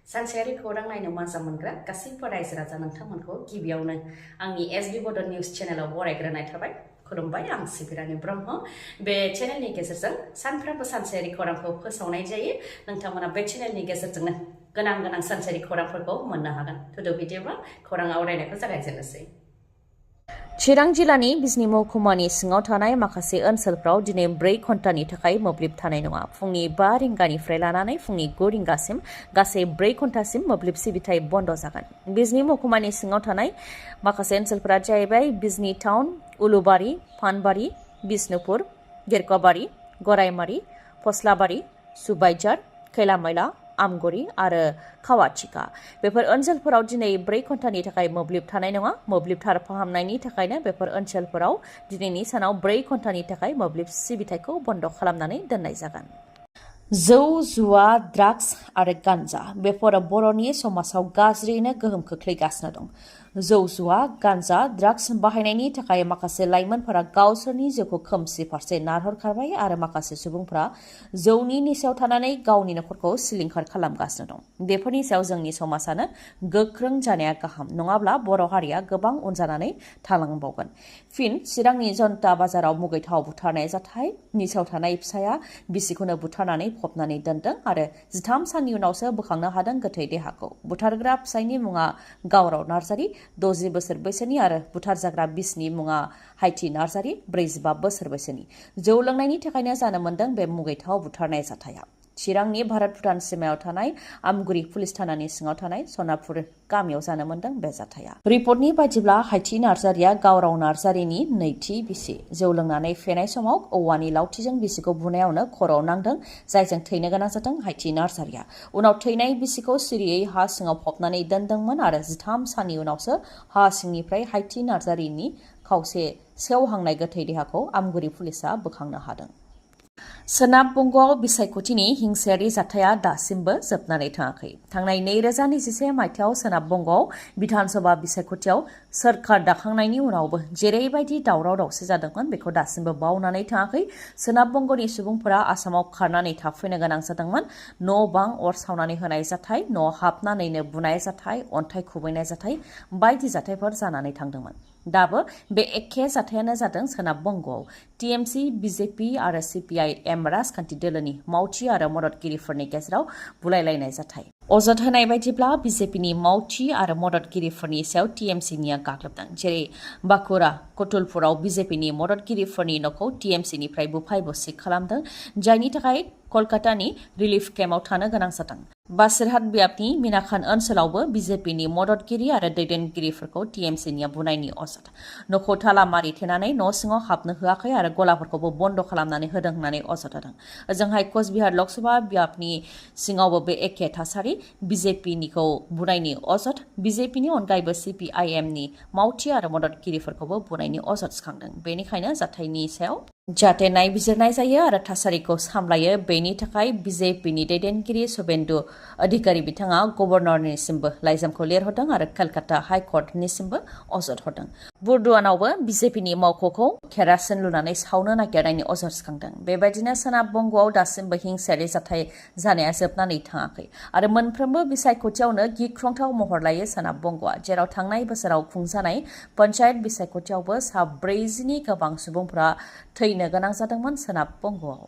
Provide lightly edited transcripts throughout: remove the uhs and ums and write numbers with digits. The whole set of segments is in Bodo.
सानसेयारि खौरां नायनो मोजां मोनग्रा गासैबो रायजो राजा नोंथांमोनखौ गिबियावनो आंनि एसबी बड निउज चेनेलाव बरायग्रोनाय थाबाय। खुलुमबाय, आं सिबि रानि ब्रह्म। बे चेनेलनि गेजेरजों सानफ्रोमबो सानसेयारि खौरांखौ फोसावनाय जायो। नोंथांमोना बे चेनेलनि गेजेरजोंनो गोनां सानसेयारि खौरांफोरखौ मोननो हागोन। थुदो बिदिब्ला खौरां आवरायनायखौ जागायजेननोसै। चिरां जिल्लानि बिजनी महकुमानि सिङाव थानाय माखासे ओनसोलफ्राव दिनै 4 घन्टानि थाखाय मोब्लिब थानाय नङा। फुंनि 5 रिंगानिफ्राय लानानै फुंनि 9 रिंगासिम गासै 4 घन्टासिम मोब्लिब सिबिथाय बन्द जागोन। बिजनी महकुमानि सिङाव थानाय माखासे ओनसोलफोरा जाहैबाय बिजनी टाउन, उलुबारी, फानबारी, बिष्णुपुर, गिरकाबारी, गरायमारी, फस्लाबारी, सुबाइजार, खैलामैला, आमगुरी आरो खावाथिका। बेफोर ओनसोलफोराव दिनै 4 घन्टानि थाखाय मोब्लिब थानाय नङा। मोब्लिब थार फाहामनायनि थाखायनो बेफोर ओनसोलफोराव दिनैनि सानाव 4 घन्टानि थाखाय मोब्लिब सिबिथायखौ बन्द खालामनानै दोननाय जागोन। जौ, जुवा, ड्राग्स आरो गान्जा बेफोर बर'नि समाजाव गाज्रियैनो गोहोम खोख्लैगासिनो दं। जौ, जुवा, गान्जा, ड्राग्स बाहायनायनि थाखाय माखासे लाइमोनफोरा गावसोरनि जिउखौ खोमसि फारसे नारहरखाबाय आरो माखासे सुबुंफोरा जौनि निसायाव थानानै गावनि नखरखौ सिलिंखार खालामगासिनो दं। बेफोरनि सायाव जोंनि समाजानो गोख्रों जानाया गाहाम, नङाब्ला बर' हारिया गोबां उन जानानै थालांबावगोन। फिन चिरांनि जनता बाजाराव मुगैथाव बुथारनाय जाथाय। निसायाव थानाय फिसाया बिसिखौनो बुथारनानै फबनानै दोनदों आरो 13 साननि उनावसो बोखांनो हादों गोथै देहाखौ। बुथारग्रा फिसायनि मुङा गावराव नार्जारी, 60 बोसोर बैसोनि आरो बुथारजाग्रा बिसिनि मुङा हाइथि नार्जारी, 45 बोसोर बैसोनि। जौ लोंनायनि थाखायनो जानो मोन्दों बे मुगैथाव बुथारनाय जाथाया। चिरांनि भारत-भुटान सिमायाव थानाय आमगुरी पुलिस थानानि सिङाव थानाय सनापुर गामियाव जानो मोन्दों बे जाथाया। रिपर्टनि बायदिब्ला हाइथि नार्जारीया गावराव नार्जारीनि नैथि बिसि। जौ लोंनानै फेनाय समाव औवानि लावथिजों बिसिखौ बुनायावनो खर'आव नांदों, जायजों थैनो गोनां जादों हाइथि नार्जारीया। उनाव थैनाय बिसिखौ सिरियै हा सिङाव फबनानै दोनदोंमोन आरो 13 साननि उनावसो हा सिंनिफ्राय हाइथि नार्जारीनि खावसे सेवहांनाय गोथै देहाखौ आमगुरी पुलिसआ बोखांनो हादों। सोनाब बंग'आव बिसायख'थिनि हिंसायारि जाथाया दासिमबो जोबनानै थाङाखै। थांनाय 2021 मायथाइयाव सोनाब बंग'आव बिधान सभा बिसायख'थियाव सोरखार दाखांनायनि उनावबो जेरैबायदि दावराव-दावसि जादोंमोन बेखौ दासिमबो बावनानै थाङाखै। सोनाब बंग'नि सुबुंफोरा आसामाव खारनानै थाफैनो गोनां जादोंमोन। न'-बां अर सावनानै होनाय जाथाय, न'आव हाबनानैनो बुनाय जाथाय, अन्थाइ खुबैनाय जाथाय बायदि जाथायफोर जानानै थांदोंमोन। दाबो बे एखे जाथायानो जादों सोनाब बंग'आव। टिएमसि, बिजेपि आरो सिपिआइएम राजखान्थि दोलोनि मावथि आरो मददगिरिफोरनि गेजेराव बुलायलायनाय जाथाय। अजद होनाय बायदिब्ला बिजेपिनि मावथि आरो मददगिरिफोरनि सायाव टिएमसिनिया गाग्लोबदों। जेरै बाकुरा, कटुलपुराव बिजेपिनि मददगिरिफोरनि न'खौ टिएमसिनिफ्राय बुफाय-बुसि खालामदों, जायनि थाखाय कलकातानि रिलिफ केम्पआव थानो गोनां जादों। बासिरहाट ब्याबनि मिनाखान ओनसोलावबो बिजेपिनि मददगिरि आरो दैदेनगिरिफोरखौ टिएमसिनिया बुनायनि अजद। न'खौ ताला मारिथेनानै न' सिङाव हाबनो होआखै आरो गलाफोरखौबो बन्द खालामनानै होदों होननानै अजद होदों। ओजोंहाय कचबिहार लकसभा ब्याबनि सिङावबो बे एखे थासारि। बिजेपिनिखौ बुनायनि अजद। बिजेपिनि अनगायैबो सिपिआइएमनि मावथि आरो मददगिरिफोरखौबो बुनायनि अजद सिखांदों। बेनिखायनो जाथायनि सायाव जाहाथे नायबिजिरनाय जायो आरो थासारिखौ सामलायो, बेनि थाखाय बिजेपिनि दैदेनगिरि शुभेन्दु अधिकारी बिथाङा गभर्नरनिसिमबो लाइजामखौ लिरहरदों आरो कलकाता हाइकर्टनिसिमबो अजद हरदों। बुर्दुवानावबो बिजेपिनि मावख'खौ केरासिन लुनानै सावनो नागिरनायनि अजद सिखांदों। बेबायदिनो सोनाब बंग'आव दासिमबो हिंसायारि जाथाय जानाया जोबनानै थाङाखै आरो मोनफ्रोमबो बिसायख'थियावनो गिख्रंथाव महर लायो सोनाब बंग'आ, जेराव थांनाय बोसोराव खुंजानाय पन्चायत बिसायख'थियावबो सा 40नि गोबां सुबुंफोरा थैनो गोनां जादोंमोन। सोनाब बंग'आव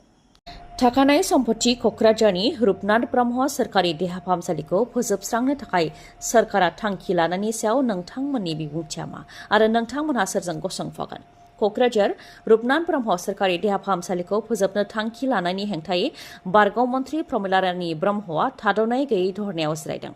थाखानाय सम्पति क'क्राझारनि रुपनाथ ब्रह्म सोरखारि देहा फाहामसालिखौ फोजोबस्रांनो थाखाय सोरखारा थांखि लानायनि सायाव नोंथांमोननि बिबुंथिया मा आरो नोंथांमोनहा सोरजों गसंफागोन? क'क्राझार रुपनाथ ब्रह्म सोरखारि देहा फाहामसालिखौ फोजोबनो थांखि लानायनि हेंथायै बारगाव मन्थ्रि प्रमिलारानी ब्रह्मआ थाद'नाय गैयै धरनायाव जिरायदों।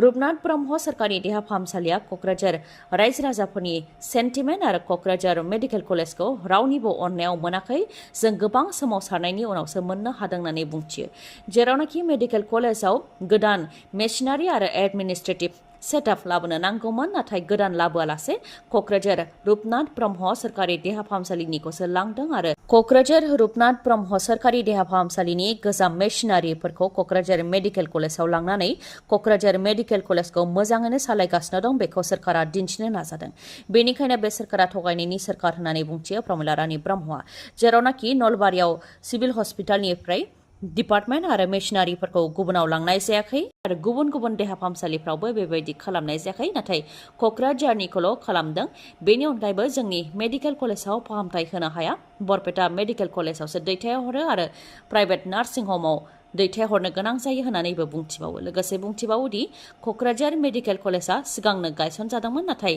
रुपनाथ ब्रह्म सोरखारि देहा फाहामसालिया क'क्राझार रायजो राजाफोरनि सेन्टिमेन्ट आरो क'क्राझार मेडिकेल कलेजखौ रावनिबो अननायाव मोनाखै, जों गोबां सोमावसारनायनि उनावसो मोननो हादों होननानै बुंथियो। जेरावनाखि मेडिकेल कलेजाव गोदान मेसिनारि आरो एडमिनिस्ट्रेटिभ सेटआप लाबोनो नांगौमोन, नाथाय गोदान लाबोआलासे क'क्राझार रुपनाथ ब्रह्म सोरखारि देहा फाहामसालिनिखौसो लांदों आरो क'क्राझार रुपनाथ ब्रह्म सोरखारि देहा फाहामसालिनि गोजाम मेसिनारिफोरखौ क'क्राझार मेडिकेल कलेजाव लांनानै क'क्राझार मेडिकेल कलेजखौ मोजाङैनो सालायगासिनो दं, बेखौ सोरखारा दिन्थिनो नाजादों। बेनिखायनो बे सोरखारा थगायनायनि सोरखार होननानै बुंथियो प्रमिलारानी ब्रह्मआ। जेरावनाखि नलबारियाव सिभिल हस्पिटालनिफ्राय डिपार्टमेन्ट आरो मेसिनारिफोरखौ गुबुनाव लांनाय जायाखै आरो गुबुन गुबुन देहा फाहामसालिफ्रावबो बेबायदि खालामनाय जायाखै नाथाय क'क्राझारनिखौल' खालामदों। बेनि अनगायैबो जोंनि मेडिकेल कलेजाव फाहामथाय होनो हाया, बरपेटा मेडिकेल कलेजावसो दैथायहरो आरो प्राइभेट नार्सिं हमाव दैथायहरनो गोनां जायो होननानैबो बुंथिबावो। लोगोसे बुंथिबावोदि क'क्राझार मेडिकेल कलेजा सिगांनो गायसनजादोंमोन नाथाय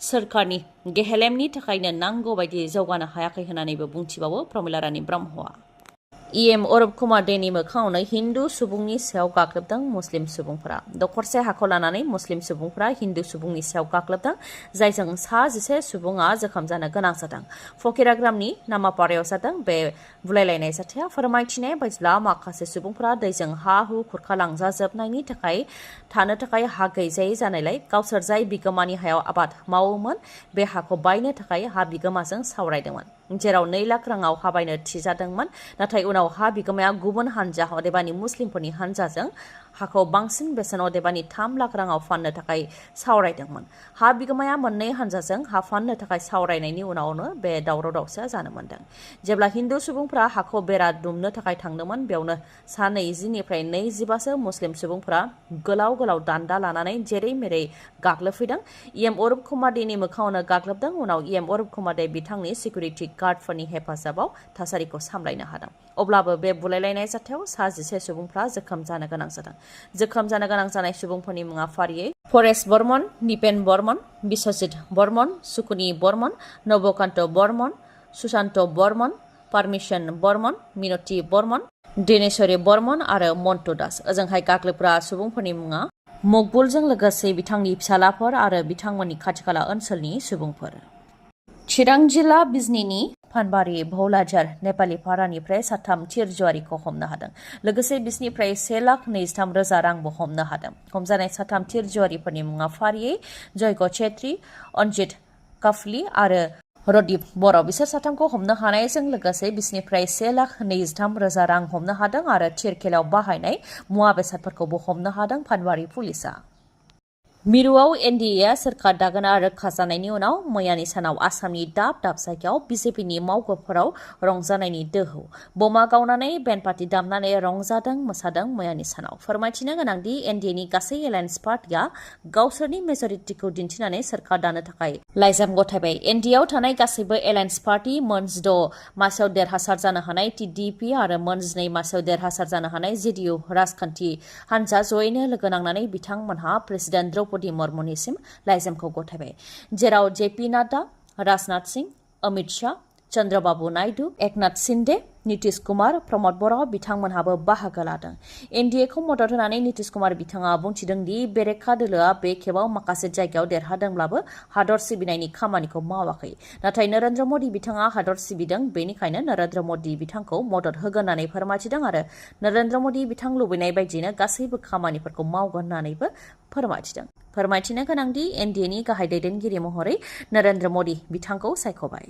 सोरखारनि गेहेलेमनि थाखायनो नांगौ बायदि जौगानो हायाखै होननानैबो बुंथिबावो प्रमिला रानी ब्रह्मआ। इएम अरुप कुमार देनि मोखाङावनो हिन्दु सुबुंनि सायाव गाग्लोबदों मुस्लिम सुबुंफोरा। दखरसे हाखौ लानानै मुस्लिम सुबुंफोरा हिन्दु सुबुंनि सायाव गाग्लोबदों, जायजों 11 सुबुङा जोखोम जानो गोनां जादों। फकिराग्रामनि नामापारायाव जादों बे बुलायलायनाय जाथाया। फोरमायथिनाय बायदिब्ला माखासे सुबुंफोरा दैजों हा-हु खुरखालांजाजोबनायनि थाखाय थानो थाखाय हा गैजायै जानायलाय गावसोर जाय बिगोमानि हायाव आबाद मावोमोन बे हाखौ बायनो थाखाय हा बिगोमाजों सावरायदोंमोन, जेराव 2 लाख राङाव हा बायनो थिजादोंमोन। नाथाय उनाव हा बिगोमाया गुबुन हानजा अदेबानि मुस्लिमफोरनि हानजाजों हाखौ बांसिन बेसेन अदेबानि 3 लाख राङाव फाननो थाखाय सावरायदोंमोन। हा बिगोमाया मोननै हानजाजों हा फाननो थाखाय सावरायनायनि उनावनो बे दावराव दावसिया जानो मोन्दों। जेब्ला हिन्दु सुबुंफोरा हाखौ बेरा दुमनो थाखाय थांदोंमोन, बेयावनो 20 निफ्राय 25 मुस्लिम सुबुंफोरा गोलाव गोलाव दान्दा लानानै जेरै मेरै गाग्लोबफैदों। इएम अरुप कुमार देनि मोखाङावनो गाग्लोबदों। उनाव इएम अरुप कुमार दे बिथांनि सिकिउरिटि गार्डफोरनि हेफाजाबाव थासारिखौ सामलायनो हादों। अब्लाबो बे बुलायलायनाय जाथायाव 11 सुबुंफ्रा जोखोम जानो गोनां जादों। जोखोम जानो गोनां जानाय सुबुंफोरनि मुङा फारियै परेश बर्मन, निपेन बर्मन, बिश्वजित बर्मन, सुकुनि बर्मन, नबकान्त बर्मन, सुशान्त बर्मन, पारमिशन बर्मन, मिनति बर्मन, दिनेश्वरी बर्मन आरो मन्टु दास। ओजोंहाय गाग्लोबग्रा सुबुंफोरनि मुङा मकबुलजों लोगोसे बिथांनि फिसालाफोर आरो बिथांमोननि खाथि खाला ओनसोलनि सुबुंफोर। चिरां जिल्ला बिजनीनि फानबारि भौलाझार नेपालि पारानिफ्राय 3 थिरजुआरिखौ हमनो हादों। लोगोसे बिसनिफ्राय 1,23,000 रांबो हमनो हादों। हमजानाय 3 थिरजुआरिफोरनि मुङा फारियै जयग छेत्री, अनजित काफली आरो रदीप बर'। बिसोर 3खौ हमनो हानायजों लोगोसे बिसनिफ्राय 1,23,000 रां हमनो हादों आरो थिरखेलाव बाहायनाय मुवा बेसादफोरखौबो हमनो हादों फानबारि पुलिसा। मिरुआव एनडिएआ सोरखार दागोना रोखा जानायनि उनाव मैयानि सानाव आसामनि दाब दाब जायगायाव बिजेपिनि मावख'फोराव रंजानायनि दोहौ। बमा गावनानै बेन्ड पार्टि दामनानै रंजादों मोसादों मैयानि सानाव। फोरमायथिनो गोनांदि एनडिएनि गासै एलायन्स पार्टिया गावसोरनि मेजरिटिखौ दिन्थिनानै सोरखार दानो थाखाय लाइजाम गथायबाय। एनडिएआव थानाय गासैबो एलायन्स पार्टि मोन6 मासियाव देरहासार जानो हानाय टिडिपि आरो मोन2 मासियाव देरहासार जानो हानाय जेडिइउ राजखान्थि हान्जा जयैनो लोगो नांनानै बिथांमोनहा प्रेसिडेन्ट द्रौपदी मुर्मुनिसिम लाइजामखौ गथायबाय, जेराव जेपि नाड्डा, राजनाथ सिंह, अमित शाह, चन्द्रबाबु नायडू, एकनाथ शिन्दे, नीतीश कुमार, प्रमद बर' बिथांमोनहाबो बाहागो लादों। एनडिएखौ मदद होनानै नीतीश कुमार बिथाङा बुंथिदों दि बेरेखा दोलोआ बे खेबाव माखासे जायगायाव देरहादोंब्लाबो हादर सिबिनायनि खामानिखौ मावाखै। नाथाय नरेन्द्र मदि बिथाङा हादर सिबिदों, बेनिखायनो नरेन्द्र मदि बिथांखौ मदद होगोन होननानै फोरमायथिदों आरो नरेन्द्र मदि बिथां लुबैनाय बायदियैनो गासैबो खामानिफोरखौ मावगोन होननानैबो फोरमायथिदों। फोरमायथिनो गोनांदि एनडिएनि गाहाय दैदेनगिरि महरै नरेन्द्र मदि बिथांखौ सायख'बाय।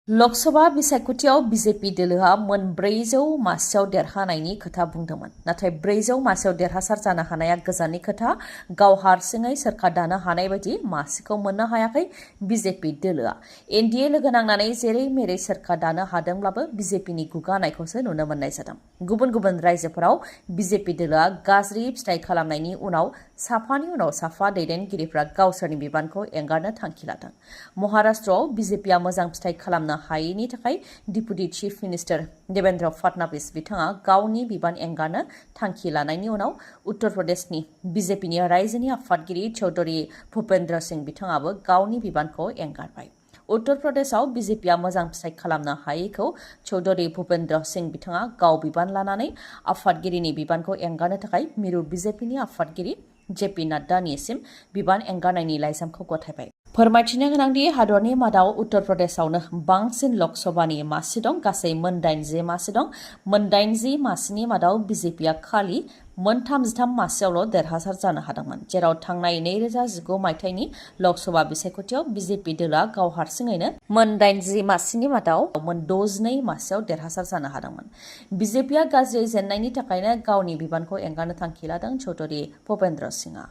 लकसभा बिसायख'थियाव बिजेपि दोलोआ मोन 400 मासियाव देरहानायनि खोथा बुंदोंमोन, नाथाय 400 मासियाव देरहासार जानो हानाया गोजाननि खोथा। गाव हारसिङै सोरखार दानो हानाय बायदि मासिखौ मोननो हायाखै बिजेपि दोलोआ। एनडिए लोगो नांनानै जेरै मेरै सोरखार दानो हादोंब्लाबो बिजेपिनि गुगानायखौसो नुनो मोननाय जादों। गुबुन गुबुन रायजोफोराव बिजेपि दोलोआ गाज्रि फिथाइ खालामनायनि उनाव साफानि उनाव साफा दैदेनगिरिफ्रा गावसोरनि बिबानखौ एंगारनो थांखि लादों। महाराष्ट्रआव बिजेपिआ मोजां फिथाइ खालामनो हायैनि थाखाय deputy chief minister Devendra Fadnavis बिथाङा गावनि बिबान एंगारनो थांखि लानायनि उनाव उत्तर प्रदेशनि बिजेपिनि रायजोनि आफादगिरि चौधरी भूपेन्द्र सिंह बिथाङाबो गावनि बिबानखौ एंगारबाय। उत्तर प्रदेशआव बिजेपिआ मोजां फिथाइ खालामनो हायैखौ चौधरी भूपेन्द्र सिंह बिथाङा गाव बिबान लानानै आफादगिरिनि बिबानखौ एंगारनो थाखाय मिरु बिजेपिनि आफादगिरि जेपि नाड्डानिसिम बिबान एंगारनायनि लाइजामखौ गथायबाय। फोरमायथिनो गोनांदि हादरनि मादाव उत्तर प्रदेशआवनो बांसिन लकसभानि मासि दं, गासै मोन 80 मासि दं। मोन 80 मासिनि मादाव बिजेपिआ खालि मोन 33 मासियावल' देरहासार जानो हादोंमोन, जेराव थांनाय 2019 मायथाइनि लकसभा बिसायख'थियाव बिजेपि दोलोआ गाव हारसिङैनो मोन 80 मासिनि मादाव मोन 62 मासियाव देरहासार जानो हादोंमोन। बिजेपिआ गाज्रियै जेननायनि थाखायनो गावनि बिबानखौ एंगारनो थांखि लादों चौधरी भूपेन्द्र सिंहआ।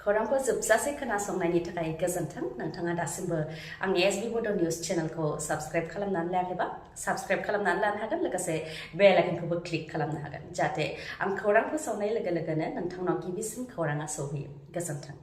खौरांखौ जोबजासे खोनासंनायनि थाखाय गोजोन्थों। नोंथाङा दासिमबो आंनि एसबि बड' निउस चेनेलखौ साबस्क्राइब खालामनानै लायाखैबा साबस्क्राइब खालामनानै लानो हागोन, लोगोसे बेल आइकनखौबो क्लिक खालामनो हागोन, जाहाथे आं खौरां फोसावनाय लोगो लोगोनो नोंथांनाव गिबिसिन खौराङा सौहैयो। गोजोन्थों।